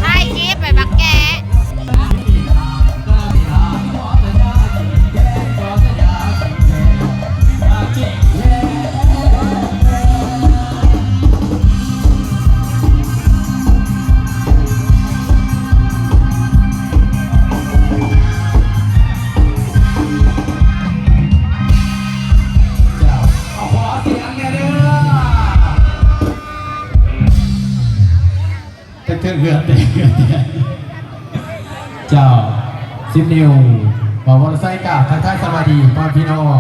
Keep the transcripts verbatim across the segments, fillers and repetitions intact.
ถ่ายคลิปไปบักแกะ เจ้า เอาขอเสียงแน่เด้อ เทิงเฮือนเด้อ เจ้า สิบ นิ้ว บ่าวมอเตอร์ไซค์กราบทักทายสวัสดีพ่อพี่น้อง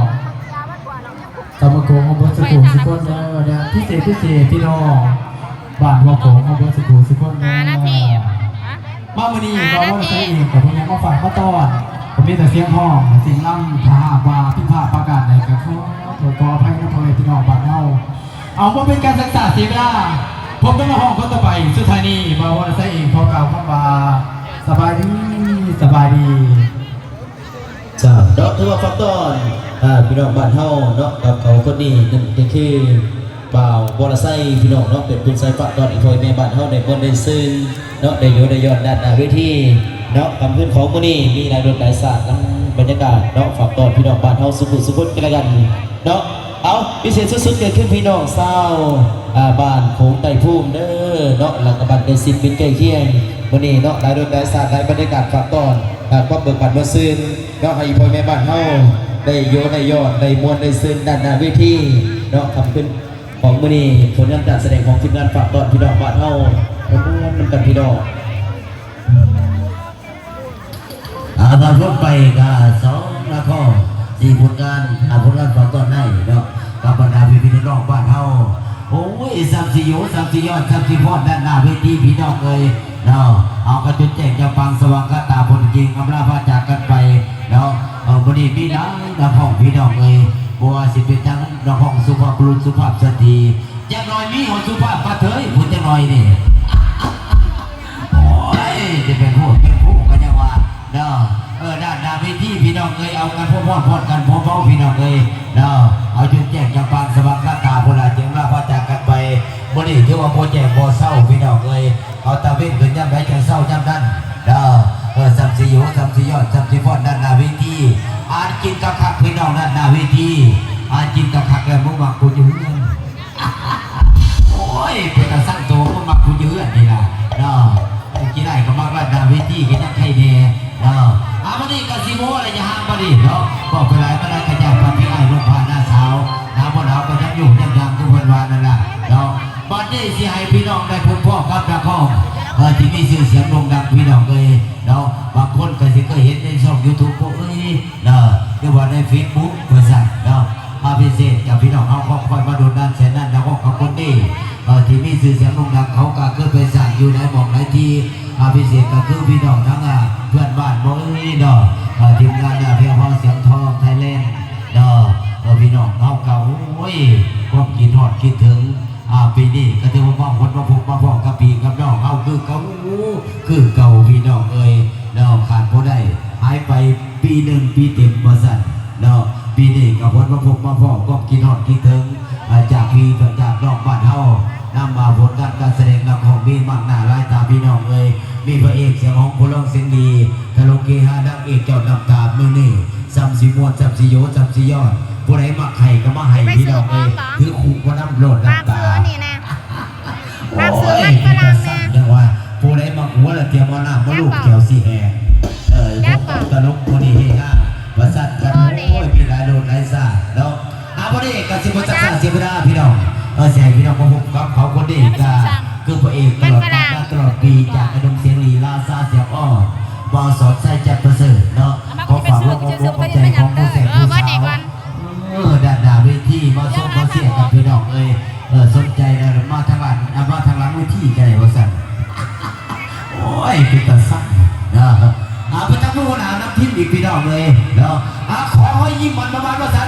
ตำบลโขงอำเภอสุขุมสุขนเด้อเนี่ย พิเศษพิเศษพี่น้อง บ้านหัวโขงอำเภอสุขุมสุขนเด้อ ห้านาที มามื้อนี้บ่าวมอเตอร์ไซค์เองกับพวกนี้มาฝากมาต้อน ผมมีแต่เสียงฮ้อง เสียงลำ ถ้าหากว่าผิดพลาดประการใดก็ขอโทษขออภัยนะพ่อแม่พี่น้องบ้านเฮา เอาบ่เป็นการเสียเวลา พบกับนักฮ้องคนต่อไป สุดท้ายนี้บ่าวมอเตอร์ไซค์เองขอกล่าวคำว่า สบายดี สบายดี จ้า เนาะ ถือว่าฝากต้อน อ่า พี่น้องบ้านเฮาเนาะ กับเขาคนนี้นั่นก็คือ บ่าววรไซพี่น้องเนาะ เป็นผู้ใส่ฝากต้อนอีพ่อแม่บ้านเฮาในคนได้ซึ่งเนาะ ได้อยู่ได้ย้อนด้านหน้าเวทีเนาะ ค่ำคืนของมื้อนี้มีหลายรสหลายชาติหลายบรรยากาศเนาะ ฝากต้อนพี่น้องบ้านเฮาสุขุสุขนกันละกันเนาะ เอา พิเศษสุดๆเกิดขึ้นพี่น้องชาว อ่า บ้านโขงไต้ภูมิเด้อเนาะ แล้วก็บ้านใกล้ชิดมิตรใกล้เคียง มื้อนี้เนาะ หลายรสหลายชาติหลายบรรยากาศ ฝากต้อน อ่า ความเบิกบานม่วนซื่น เนาะ ให้พ่อแม่บ้านเฮาได้โยได้ยอดได้ม่วนได้ซื่นด้านหน้าเวทีเนาะ ค่ำคืนของมื้อนี้ ผลงานการแสดงของทีมงาน ฝากต้อนพี่น้องบ้านเฮา ม่วนนำกันพี่น้อง อาบาดพบไปกับสองนครสี่ผลงาน อ่า ผลงานฝากต้อนในเนาะ กับบรรดาพี่พี่น้องๆบ้านเฮา โอ้ย สับสิโย สับสิยอด สับสิพอด ด้านหน้าเวทีพี่น้องเอ้ยเนาะ เอากระจุดแจ้งจะปังสว่างกระตาผลจริงอำลาพาจากกันไปเนาะ เออ มื้อนี้มีหลายนครพี่น้องเอ้ย บ่ว่าสิเป็นทั้งนครสุภาพบุรุษ สุภาพสตรี จักหน่อยมีหอดสุภาพกระเทย ผู้จักหน่อยนี่ โอ้ย จะเป็นผู้เป็นผู้ก็ยังว่าเนาะ เออ ด้านหน้าเวทีพี่น้องเอ้ย เอากันพร้อมๆพร้อมกันพร้อมๆพี่น้องเอ้ยเนาะ เอาจุดแจ้งจำปางสว่างคาถาพุทธาเจียงราพระจากกันไป มื้อนี้ถือว่าบ่แจ้งบ่เศร้าพี่น้องเอ้ย เอาตาเว้นขึ้นยามใดจังเศร้ายามนั้นเนาะ เออ สัมสิโย สัมสิยอด สัมสิพรด้านหน้าเวที อ่านกินคักๆพี่น้องด้านหน้าเวที อ่านกินคักๆแล้วมึงมักกูอยู่เฮือน โอ้ย เป็นตาสั่งโตก็มักผู้ยืนนี่ล่ะเนาะ กินได้ก็มักละหน้าเวทีก็ยังใครแน่เนาะ อ่ะ มื้อนี้ก็สิบ่อะไรจะห่างบ่ดีเนาะ บอกไปหลายมาได้ขยับมาพี่อ้ายลูกพาหน้าสาว หนาวบ่หนาวก็ยังอยู่ยังดังคือเพิ่นว่านั่นล่ะเนาะ บัดนี้สิให้พี่น้องได้พบพ้อกับนักร้อง เอ่อ ที่มีชื่อเสียงโด่งดังพี่น้องเอ้ยเนาะ บางคนก็สิเคยเห็นในช่องยูทูบพวกเอ้ย เนาะ หรือว่าในเฟซบุ๊กว่าซั่นเนาะ มาพิเศษกับพี่น้องเฮาของคอยมาโดนนั้นแสนนั้น แล้วก็ขอบคุณที่ เอ่อ ที่มีชื่อเสียงโด่งดัง เขาก็คือไปสร้างอยู่ในหม่องในที่ มาพิเศษก็คือพี่น้องทั้ง อ่า เพื่อนบ้านบ่เอ้ยเนาะ เอ่อ ทีมงาน อ่า เพียงพอเสียงทองไทยแลนด์เนาะ เอ่อ พี่น้องเฮาก็ โอ้ย ความคิดฮอดคิดถึง อ่า ปีนี้ก็ถือว่ามาพบมาพบมาพ้อกับพี่กับน้องเฮาคือเก่า คือเก่าพี่น้องเอ้ย เนาะ ขาดบ่ได้ หายไปปีหนึ่งปีเต็มว่าซั่นเนาะ ปีนี้ก็พ้นมาพบมาพ้อความคิดฮอดคิดถึง อ่า จากพี่จากน้องบ้านเฮา นำมาผลงานการแสดงนำของมีมากหน้าหลายตาพี่น้องเอ้ย มีพระเอกเสียงฮ้องผู้ร้องเสียงดี ตลกเฮฮานางเอกเจ้าน้ำตามื้อนี้ ซ้ำสิม่วน ซ้ำสิโย ซ้ำสิย้อน ผู้ใดมักไห้ก็มาไห้พี่น้องเอ้ย ถือคู่มานำโลด ฝาก น้ำตา ซื้อนี่นะ ฝากซื้อมันฝรั่งแน่ โอ้ย จังว่า ผู้ใดมาหัวละเตรียมเอาน้ำมาลูบแก้วสิแหง เออ จักก่อน ตลกคนนี้เฮฮาประสานกัน โอ้นี่ โอ้ย มีหลายโลดหลายซาเนาะ อ่ะ พอดีก็สิบ่จักซาเสียเวลาพี่น้อง เออ สิให้พี่น้องมาพบกับเขาคนนี้ก็คือพระเอกตลอดกาล มันฝรั่ง ตลอดปีจากไอ้หนุ่มเสียงลีลาซาเสียงอ้อ บ่าวสอนไส้จัดประเสริฐเนาะ ขอฝากลูกอกหัวใจของผู้แสบ เออ ผู้ ว่า สา นี่ ว ก่อน เออ ด้านหน้าเวทีมาส่งมาเสียกันพี่น้องเอ้ย เออ สนใจนะมาทางหลังอ่ะมาทางหลังเวทีก็ได้ว่าซั่น โอ้ย เป็นตาสั่นนะ อ่า ไปทางผู้หนาวน้ำทิพย์อีกพี่น้องเลยเนาะ อ่า ขอให้ยิ้มมันประมาณว่าซั่น